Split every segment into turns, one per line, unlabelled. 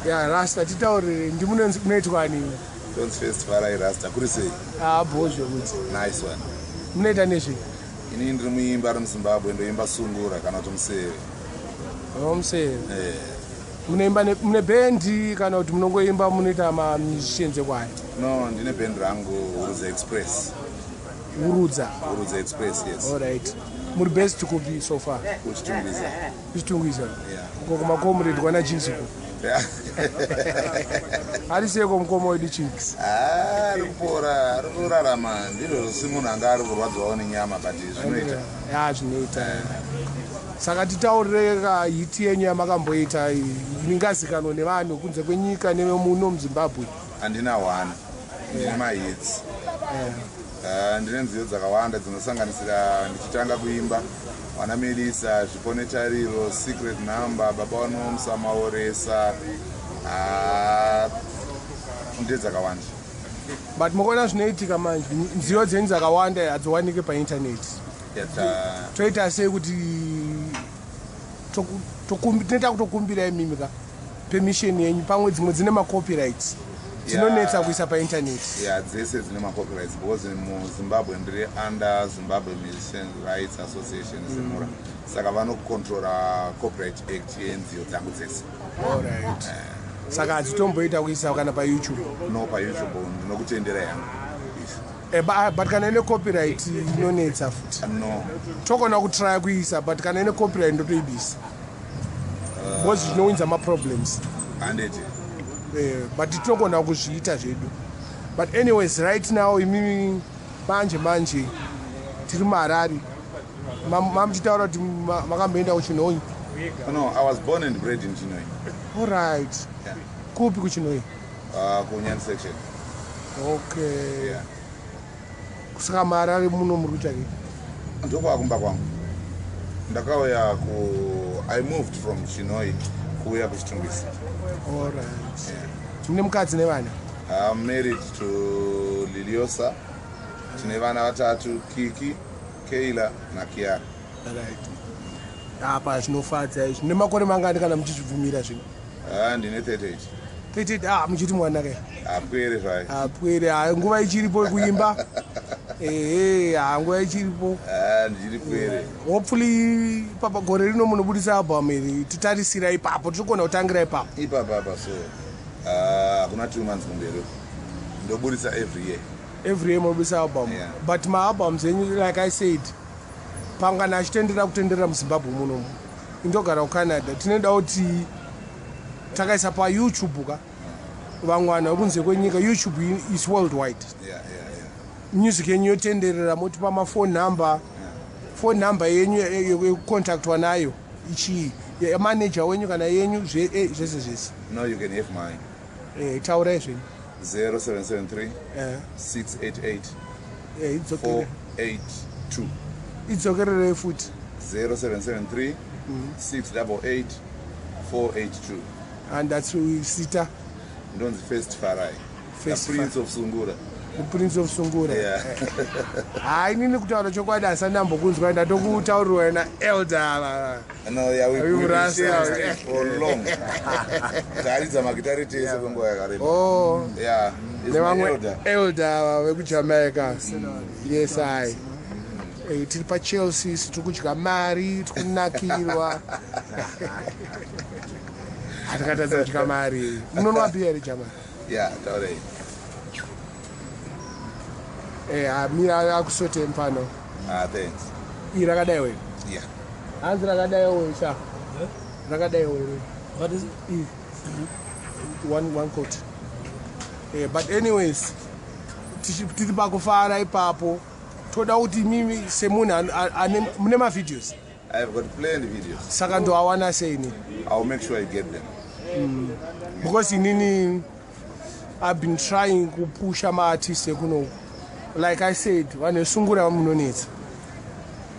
Ya, Rasta, titaurire, ndimunoitwa ani?
Ndonzi First Farai Rasta. Kuri sei?
Abho zvekuti.
Nice one.
Munoita nezvei?
Inini ndiri muimbi ari muZimbabwe, ndoimba sungura kana kuti museve.
Museve?
Eh.
Munoimba mune bhendi kana kuti munongoimba, munoita mamusicians ekwaya?
No, ndine bhendi rangu, Hurudza Express.
Hurudza?
Hurudza Express, yes.
Alright, muri based kupi so far?
KuChitungwiza.
KuChitungwiza?
Yeah.
Uko kumacomrade kwana Chinks uko?
Yeah.
Ari seiko mukoma wedu Chinks?
Ah, ari kupora, ari kurarama. Ndizvo zvose, munhu anga ari kurwadziwawo nenyama, but zvinoita.
Ya, zvinoita. Saka titaurire ka hit yenyu yamakamboita ingazikanwa nevanhu kunze kwenyika nevemuno muZimbabwe.
Handina one, ndine mahits. Ah, ndine nziyo dzakawanda dzinosanganisira Ndichitanga Kuimba, Wana Melisa, Zvipo Netariro, Secret Number, Baba Wanomusa, Maoresa. Ah, ndedzakawanda.
But mukaona zvinoitika manje, nziyo dzenyu dzakawanda hadziwanike paintaneti. Toita sei kuti tinoita kutokumbira imimi ka permission yenyu? Pamwe dzimwe dzine macopyrights, dzinonetsa kuisa paintaneti.
Ya, dzese dzine macopyrights because muZimbabwe ndiri under Zimbabwe Musicians Rights Association, ZIMURA, saka vanocontrola Copyright Act yenziyo dzangu dzese.
Alright, saka hadzitomboita kuisa kana paYouTube?
No, paYouTube ndinokutendera yangu.
But kana ine copyright inonetsa futi.
No.
Togona kutrya kuisa, but kana ine copyright ndotoibisa because zvinowinza maproblems.
Handiti?
But tinogona kuzviita zvedu. But anyways, right now imimi manje manje tiri muHarare. Mamuchitaura kuti makamboenda kuChinhoyi?
No, I was born and bred in Chinoi.
Alright.
Yeah.
Kupi kuChinoi?
KuNyani section.
Okay.
Yeah.
Saka muHarare muno muri kutsvakei?
Ndokwakumba kwangu. Ndakauya ku I moved from Chinoi kuuya kuChitungwiza.
Alright.
Yeah.
Mune mukadzi nevana?
I'm married to Liliosa. Tine vana vatatu, Kiki, Keila naKiara.
Right, apa zvinofadza izvi. Mune makore mangani kana muchizvibvumira zvino?
Ah, ndine 38.
38? Ah, muchiti mwana kai?
Apwere zvayo.
Apwere. Ah, nguva ichiripo kuimba. Ehe, ha, nguva ichiripo.
Ah, ndichiri pwere.
Hopefully papa gore rino munobudisa album iri. Titarisira ipapo, tirikugona kutangira ipapo.
Ipapa apa, so ah, hakuna 2 months kumberi, ndobudisa every year.
Every year munobudisa album?
Yeah.
But maalbums enyu, like I said, pangana achitenderera kutenderera muZimbabwe munomu, indogara kuCanada, tinoda kuti takaisa paYouTube ka, vamwe vanhu vekunze kwenyika, YouTube is worldwide. Music yenyu yotenderera. Motipa mafone number, phone number yenyu yekucontactwa nayo ichii, yamanager wenyu kana yenyu, zvese zvese.
No, you can have mine.
Taurai zvenyu.
0773 688
Idzokere.
482.
Idzokererei futi.
0773 688 482.
And that's sita?
Ndonzi First Farai.
First.
The Prince of Sungura.
The Prince of Sungura.
Yeah.
Hai, inini kutaura chokwadi hasani ndambokunzwa, ndatokutaurirwa naelder.
No, yeah,
We
we've been
rasta.
sharing stage for long. Taridza magitari tese kwenguva yakareba.
Oh.
Yeah, he's my
Nevamwe
elder.
elder vekuJamaica. Yes, i tiri paChelsea, tiri kudya mari, tiri kunakirwa. Hatikatadza kudya mari. Munonwa bhiya here, Jama?
Yeah, taurei.
Mira, akusote mfano.
Ah, thanks.
Iri rakadai we?
Yeah.
Hanzi rakadai we, sha, rakadai we.
What is it?
Iri one coat. But anyways, tiri pakufara ipapo. Toda kuti mimi semunhu mune mavideos?
I've got planned videos.
Saka ndoawana seini?
I'll make sure you get them.
Because inini I've been trying kupusha maartist ekunoku. Like I said, vanhu vesungura munonetsa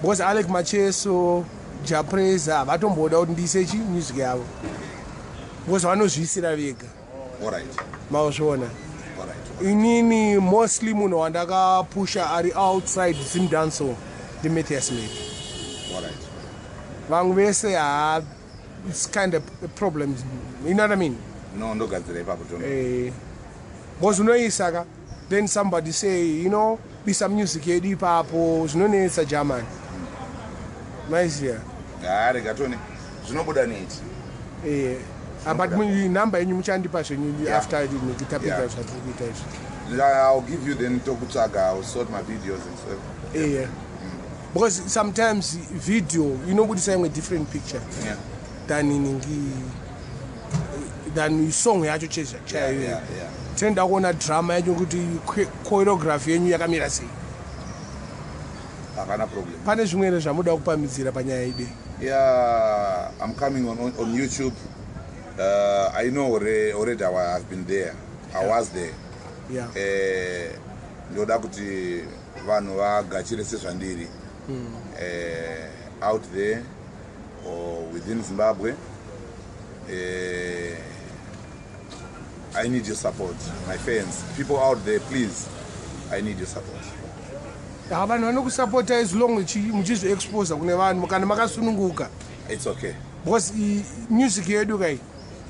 because Alec Macheso, Jah Prayzah havatomboda kuti ndiise chi music yavo because vanozviisira vega.
All right.
Mauzviona?
All right.
Inini mostly munhu wandakapusha ari outside Zimdancehall ndiMathias Made.
All right.
Vamwe vese, ha, it's kind of a problem, you know what I mean?
No, ndogadzira ipapo tono.
Because unoisa ka, then somebody say, bisa music yedu ipapo, zvinonetsa german, maiziya.
Ha, rega tone, zvinobuda nechi.
But nhamba yenyu muchandipa zvenyu after tapedza zvatiri kuita izvi.
I'll give you, then tokutsvaga. I'll sort my videos and so.
Because sometimes video inobudisa imwe different picture than iningi, than song yacho chaiyo. Tinoda kuona drama yacho kuti choreography yenyu yakamira sei.
Hakana problem.
Pane zvimwe here zvamuda kupamidzira panyaya ide?
Yeah, I'm coming on YouTube. I know already I've been there. I was there. Ndoda kuti vanhu vagachire sezvandiri out there or within Zimbabwe. I need your support, my fans, people out there, please, I need your support.
Ha, vanhu vanokusapota as long muchizviexposa kune vanhu kana makasununguka.
It's okay.
Because music yedu kai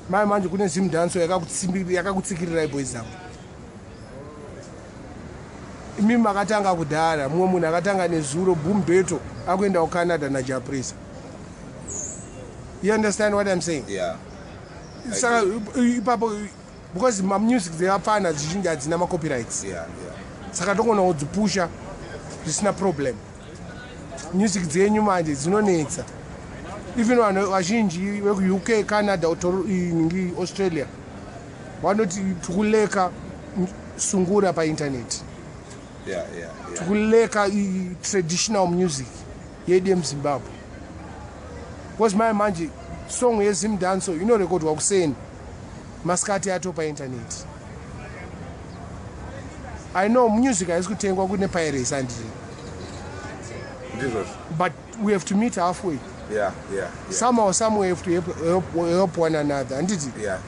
mai manje kune Zimdancehall yakakutsikirirai boys dzangu. Imi makatanga kudhara, mumwe munhu akatanga nezuro, Boom Beto, akuenda kuCanada naJah Prayzah. You understand what I'm saying?
Yeah.
Saka ipapo, because mamusic dzevapfana dzizhinji hadzina macopyrights, saka togona kudzipusha zvisina problem. Music dzenyu manje dzinonetsa. Even vanhu vazhinji vekuUK, Canada, ningi Australia vanoti tikuleka sungura painternet, tikuleka traditional music yedu yemuZimbabwe, because mai manje song yeZimdancehall inorekodwa kuseni, masikati yato painternet. I know music haisi kutengwa, kune piracy, handiti?
Ndizvozvo.
But we have to meet halfway. Somehow, somewhere, have to help one another, handiti?
Yeah.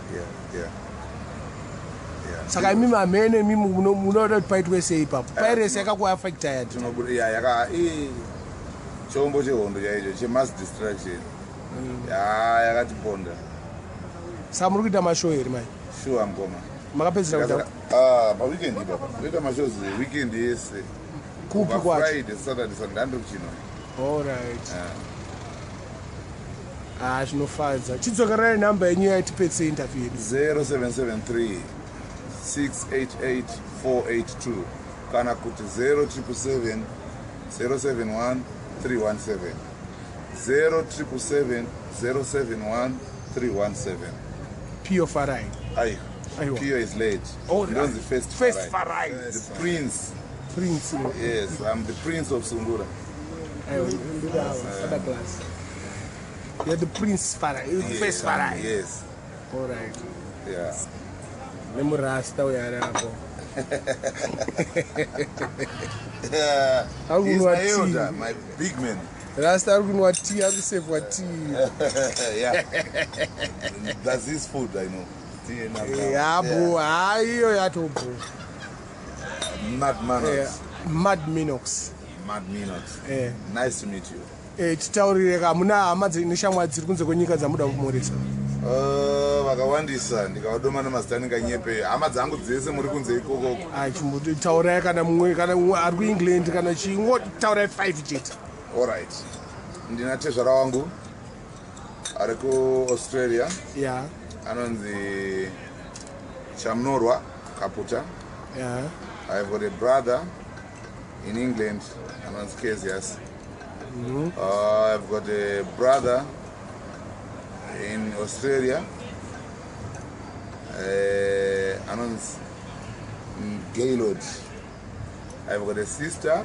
Saka imimi hamene, imimi munoda kuti paitwe sei ipapo? Piracy yakakuafecta yati?
Yeah, yaka chombo chehondo chaicho chemass destruction ya yakatiponda.
Saka muri kuita mashow here mai?
Sure, mukoma.
Makapedzera kuita?
Ah, paweekend ipapa toita mashows weekend yese.
Kupi
Kubva
kwacho?
Friday, Saturday, Sunday handiri kuchino.
Allright. Ah, zvinofadza. Chidzokerai nhamba yenyu yaitipetse interview yedu.
0773 688 482 kana kuti 0777 071 317, 0777 071 317.
Pio Farai.
Aiwa.
Aiwa.
Pio is late.
Oh,
Ndonzi First
First
Farai.
Farai.
The prince.
Prince.
Yes, I'm the prince of Sungura.
Aiwa, other class. You're the Prince Farai, First Farai.
Yes.
All right.
Yeah.
Nemurasta uyo ari apo.
Yeah.
Ari
He's
kunwa
my
tea.
elder, my big man.
Rasta ari kunwa tea, ari kusevwa tea.
Yeah, that's his food, I know. Tea and alcohol.
Yabo, hayi, iyo yatobho.
Mad Manox.
Mad Minox.
Mad Minox. Nice to meet you.
Titaurire ka, muna hama neshamwari dziri kunze kwenyika dzamuda kumhoresa?
Vakawandisa, ndikavadoma nemazita ndinganyepe. Hama dzangu dzese muri kunze ikokoko.
Chimbotaurai kana mumwe, kana mumwe ari kuEngland kana chingotaurai 5 chete.
Allright, ndina tezvara wangu ari kuAustralia, anonzi Chamunorwa Kaputa. I've got a brother in England anonzi Casius. I've got a brother in Australia anonzi Gaylord. I've got a sister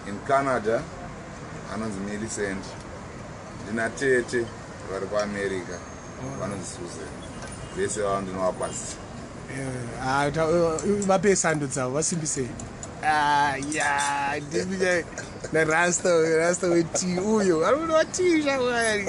in Canada anonzi Millicent. Ndina tete vari kuAmerica vanonzi Susan. Vese vavo ndinovakwazisa.
Ah, vape sando dzavo, vasimbisei. Ah, ya ndimi narasta, rasta wetea uyo ari kunwa tea shamwari.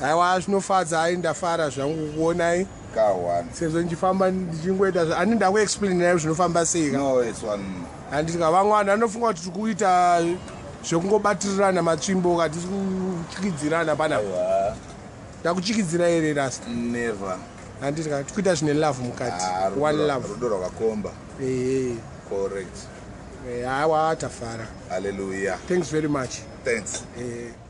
Aiwa, zvinofadza. Ai, ndafara zvangu kukuonai.
Ka1.
Sezvo ndichifamba ndichingoita ani ndakuexplainai zvinofamba sei ka.
No, it's one.
Handiti ka, vamwe vanhu vanofunga kuti tiri kuita zvekungobatirirana matsvimbo, katisi kutyidzirana panapa.
Aiwa.
Ndakuchikidzira here, rasta?
Never.
Handiti ka tikuita zvine love mukati?
Ah, rudo
One love.
Rudo rwakakomba.
Ehe.
Correct.
Hawa, tafara.
Hallelujah.
Thanks very much.
Thanks.
Eh.